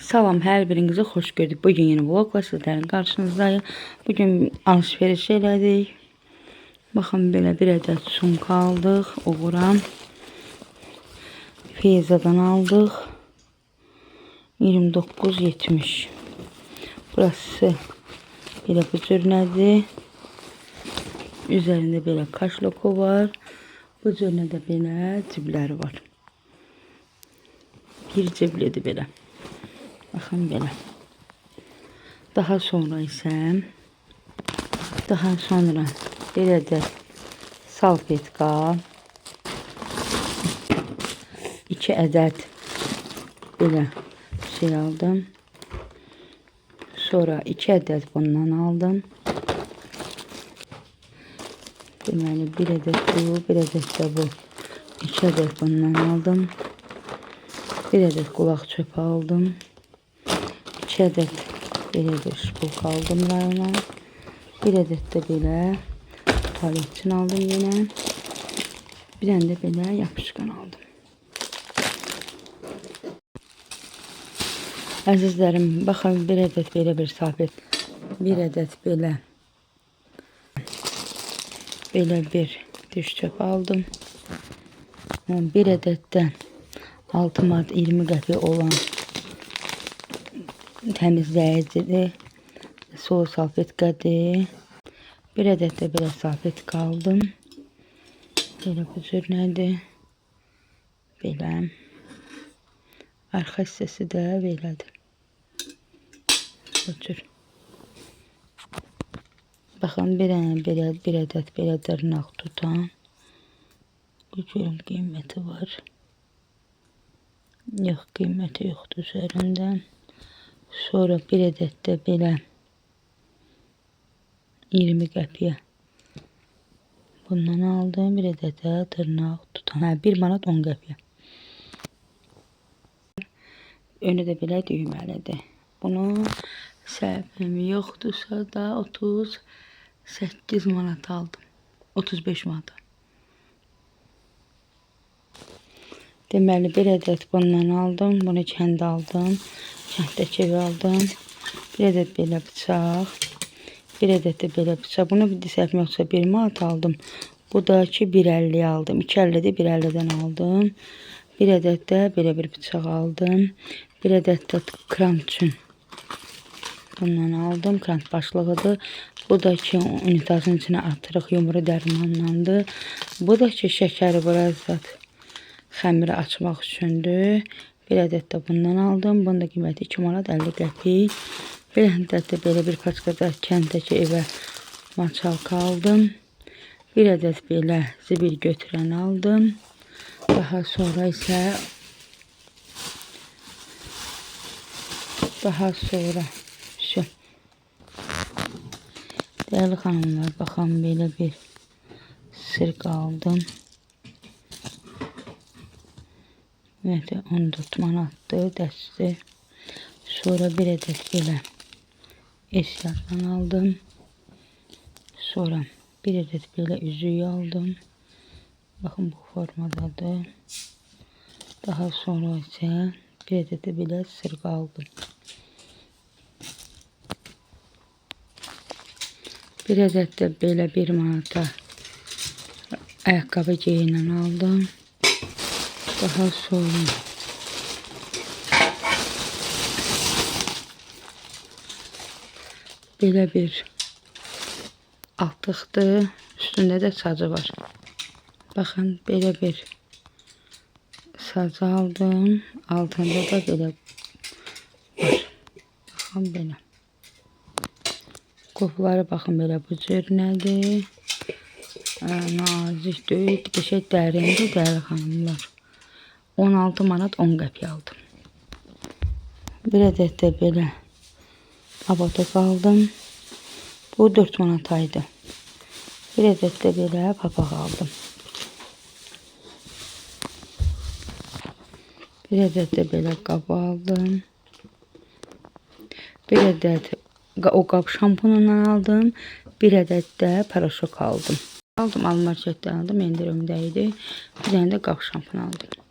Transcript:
Salam, hər birinizi xoş gördük. Bugün yeni vlogla sizlərin qarşınızdayım. Bugün alışveriş elədik. Baxın, belə bir ədəd sumka aldıq. Uğura. Feyzadan aldıq. 29,70. Burası belə bu cür nədir? Üzərində belə kaşloku var. Bu cür də belə cibləri var. Bir ciblidir belə. Baxın belə. Daha sonra isə daha sonra belə də salfetka, 2 ədəd belə şey aldım. Sonra 2 ədəd bundan aldım. Deməli bir ədəd bu, bir ədəd də bu. 2 ədəd bundan aldım. Bir ədəd qulaq çöpü aldım. 2 ədəd belə bir şpulka aldım rayona. Bir ədəd də belə tualet üçün aldım yenə. Bir dənə də belə yapışqan aldım. Əzizlərim, baxın bir ədəd belə bir salfet, bir ədəd belə bir diş çöpü aldım. Bir ədəd də 6 manat 20 qəpik olan təmizləyicidir. Soğuk salfetkadır. Bir ədəd də belə salfetka aldım. Belə bu cür nədir? Belə. Arxa hissəsi də belədir. Bu cür. Baxın, bir dənə belə, bir ədəd belə dırnaq tutan. Görüm qiyməti var. Yox, qiyməti yoxdur üzərində. Sonra bir ədəd də belə 20 qəpiyə bundan aldım. Bir ədəd də dırnaq tutan. Hə, 1 manat 10 qəpiyə. Önü də belə düyməlidir. Bunu səhvim yoxdursa da 38 manat aldım. 35 manat. Deməli bir ədəd bundan aldım. Bunu kəndə aldım. Kənddəki evə aldım. Bir ədəd belə bıçaq. Bir ədəd də belə bıçaq. Bunu bir səhvim yoxsa 1 manat aldım. Bu da ki 1,50 aldım. 2,50-də 1,50-dən aldım. Bir ədəd də belə bir bıçaq aldım. Bir ədəd də krant üçün bundan aldım. Krant başlığıdır. Bu da ki unitazın içinə atırıq yumru dərmanlandır. Bu da ki şəkəri biraz zat xəmiri açmaq üçündür. Bir ədəd də bundan aldım. Bunun da qiyməti 2 manat 50 qəpik. Bir ədəd də belə bir paçkada kənddəki evə maçalka aldım. Bir ədəd belə zibil götürən aldım. Daha sonra isə daha sonra şu değerli xanımlar, baxın belə bir sirk aldım. Ümumiyyətlə 14 manatdır dəsti. Sonra bir ədəd belə eşyatdan aldım. Sonra bir ədəd belə üzüyü aldım. Baxın bu formadadır. Daha sonra isə bir ədəd də belə sırğa aldım. Bir ədəd də belə 1 manata ayaqqabı geyinən aldım. Daha sonra belə bir altlıqdır. Üstündə də sacı var. Baxın, belə bir sacı aldım. Altında da belə var. Baxın, belə. Qopları baxın, belə bu cür nədir? Nazik deyil, qəşəng dərindir, dəyərli xanımlar. 16 manat 10 qəpiyə aldım. Bir ədəd də belə abatok aldım. Bu 4 manataydı. Bir ədəd də belə papaq aldım. Bir ədəd də belə qab aldım. Bir ədəd o qab şampunundan aldım. Bir ədəd də paraşok aldım. Aldım, Al marketdən aldım, endirimdə idi. Bir dənə də qab şampunu aldım.